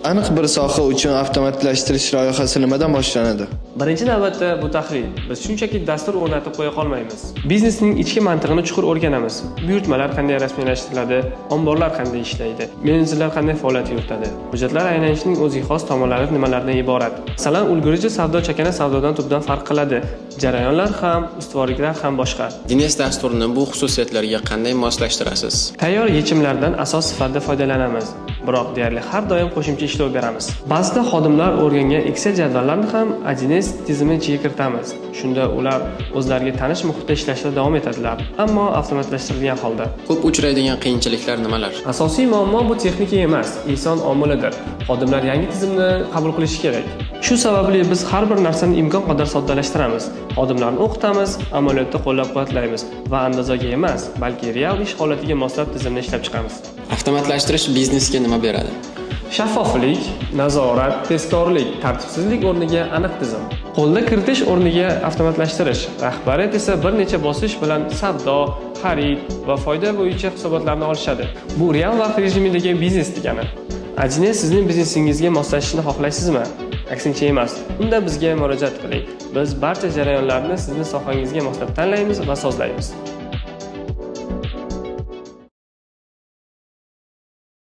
Aniq bir soha uchun avtomatlashtirish loyihasi nimadan boshlanadi? Birinchi navbatda bu tahlil. Biz shunchaki dastur o'rnatib qo'ya qolmaymiz. Biznesning ichki mantig'ini chuqur o'rganamiz. Buyurtmalar qanday rasmiylashtiriladi, omborlar qanday ishlaydi, menejerlar qanday faoliyat yuritadi, hujjatlar aylanishining o'ziga xos tomonlari nimalardan iborat. Masalan, ulgurji savdo chakana savdodan tubdan farq qiladi. Jarayonlar ham, ustuvorliklar ham boshqa. 1S dasturini bu xususiyatlarga qanday moslashtirasiz? Tayyor yechimlardan asos sifatida foydalanamiz, biroq deyarli har doim qo'shimcha ishlov beramiz. Ba'zida xodimlar o'rgangan Excel jadvallarni ham 1S tizimi ichiga kiritamiz. Shunda ular o'zlariga tanish muhitda ishlashda davom etadilar, ammo avtomatlashtirilgan holda. Ko'p uchraydigan qiyinchiliklar nimalar? Asosiy muammo bu texnika emas, inson omilidir. Xodimlar yangi tizimni qabul qilishi kerak. Shu sababli biz har bir narsani imkon qadar soddalashtiramiz. Xodimlarni o'qitamiz, amaliyotda qo'llab-quvvatlaymiz va andozaga emas, balki real ish holatiga moslab tizimni ishlab chiqamiz. Avtomatlashtirish biznesga nima beradi? Shaffoflik, nazorat, tezkorlik, tartibsizlik o'rniga aniq tizim. Qo'lda kiritish o'rniga avtomatlashtirish. Rahbariyat esa bir necha bosish bilan savdo, xarid va foyda bo'yicha hisobotlarni olishadi. Bu real vaqt rejimidagi biznes degani. 1S sizning biznesingizga moslashishni xohlaysizmi? Aksincha emas. Unda bizga murojaat qiling. Biz barcha jarayonlarni sizning sohangizga moslab tanlaymiz va sozlaymiz.